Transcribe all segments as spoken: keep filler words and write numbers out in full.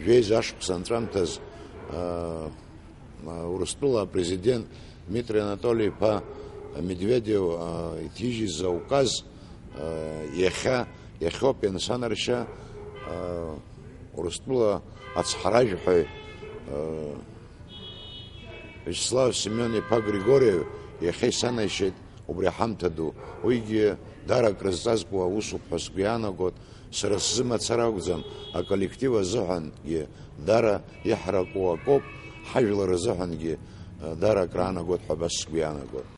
Жәеиза ашықәс анҵәамҭаз, аа, Урыстәыла апрезидент Дмитри Анатоли-иԥа Медведев, аа, иҭижьыз ауказ, аа, иахьа, иахьоуп иансанаршьа, аа, Урыстәыла ацҳаражәҳәаҩ, аа, Вячеслав Семен-иԥа Григорьев иахьа исанаишьеит убри аҳамҭа ду. Уигьы даара акрызҵазкуа усуп ҳәа сгәы иаанагоит. Сара сзы мацара акәӡам, аколлектив азыҳәангьы даара иҳараку акоуп, ҳажәлар рзыҳәангьы, э, даара акраанагоит ҳәа абас сгәы иаанагоит.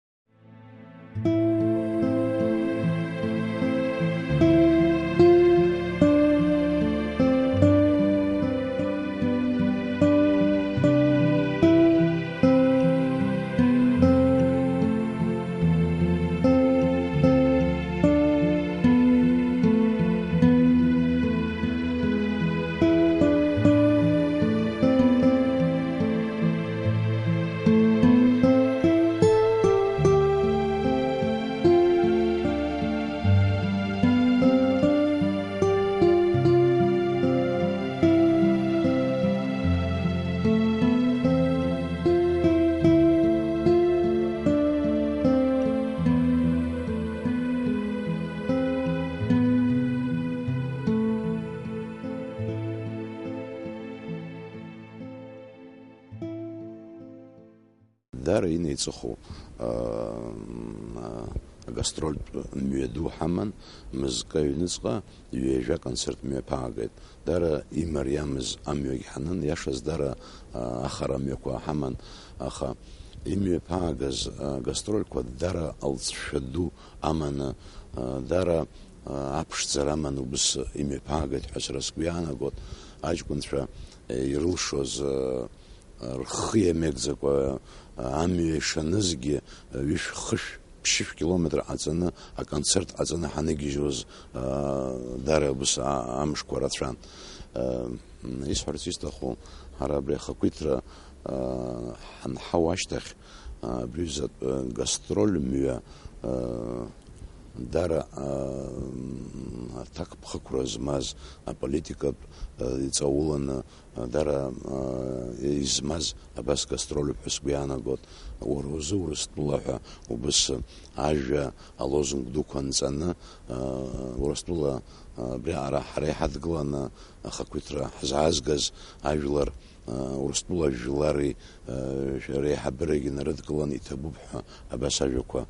Даара инеиҵыху, аа, агастрольтә мҩаду ҳаман, мызкы аҩныҵҟа ҩажәа концерт мҩаԥаагеит. Даара имариамыз амҩагь ҳанын, иашаз даара, аа, ахара мҩақәа ҳаман, аха имҩаԥаагаз, аа, гастрольқәа даара алҵшәа ду аманы, аа, даара, аа, аԥшӡара аманы убыс имҩаԥаагеит ҳәа сара сгәы иаанагоит. Аҷкәынцәа, е, ирылшоз, аа, рхы иамеигӡакәа, амҩа ишанызгьы, ҩышә-хышә, ԥшьышә километр ҟаҵаны, аконцерт ҟаҵаны ҳаныгьежьуаз, аа, даара убыс а-, амшқәа рацәан. Исҳәарц исҭаху, ҳара абри ахақәиҭра, аа, ҳанҳау ашьҭахь, аа, абри ҩызатә, э, гастроль мҩа, э, даара, аа, аҭакԥхықәра змаз, аполитикатә, э, иҵауланы, дара, аа, измаз абас гастролуп ҳәа сгәы иаанагоит. Уара узы Урыстәыла ҳәа убыс ажәа алозунг дуқәа нҵаны, аа, Урыстәыла, аа, абри ара ҳара иҳадгыланы ахақәиҭра ҳзаазгаз ажәлар, аа, Урыстәыла жәлари, аа, реиҳабырагьы нарыдгылан иҭабуп ҳәа абас ажәақәа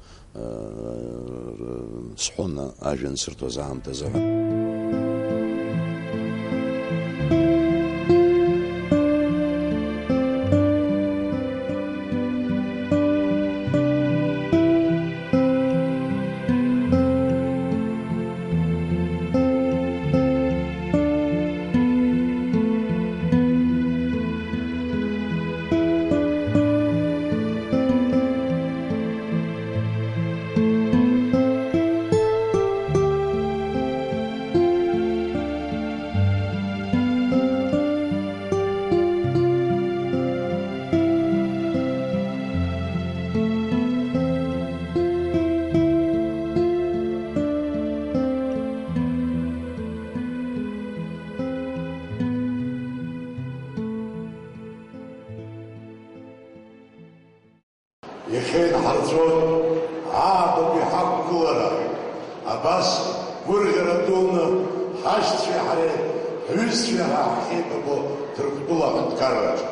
сҳәон ажәа ансырҭоз аамҭазы ҳәа. Иахьа инҳарҵәоит аабатәи ҳақәгылара. Абас гәырӷьара дуны ҳашьцәеи ҳареи, ҳҩызцәеи ҳара ҳахьеибабо Ҭырқәтәыла аҳәынҭқарраҿы.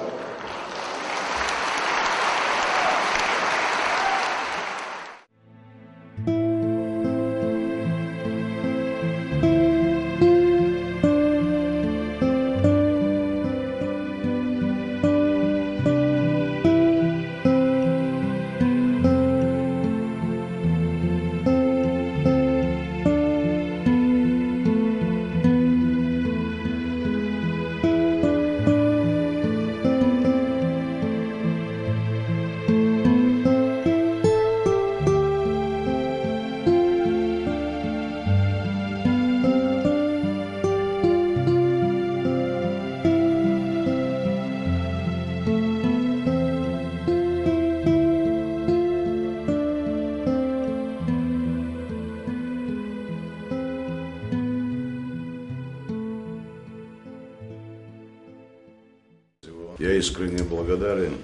Я искренне благодарен,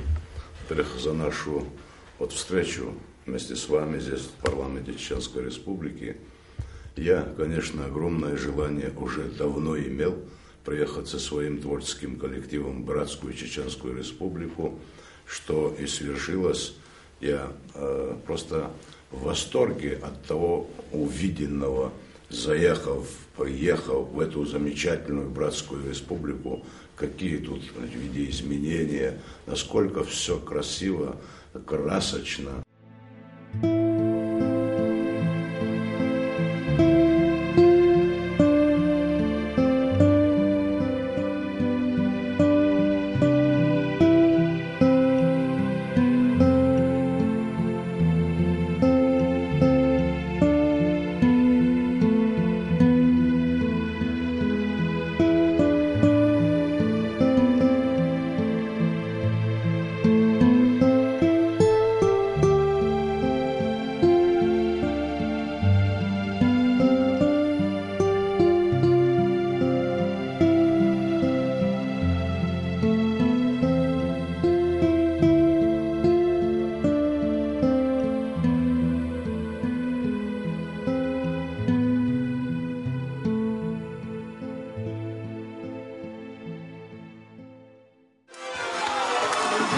во-первых, за нашу вот встречу вместе с вами здесь, в парламенте Чеченской Республики. Я, конечно, огромное желание уже давно имел приехать со своим творческим коллективом в братскую Чеченскую Республику, что и свершилось. Я э, просто в восторге от того увиденного, заехав, приехав в эту замечательную братскую республику, какие тут видоизменения, насколько все красиво, красочно.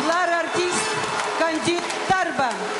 Жәлар артист Кандид Ҭарба.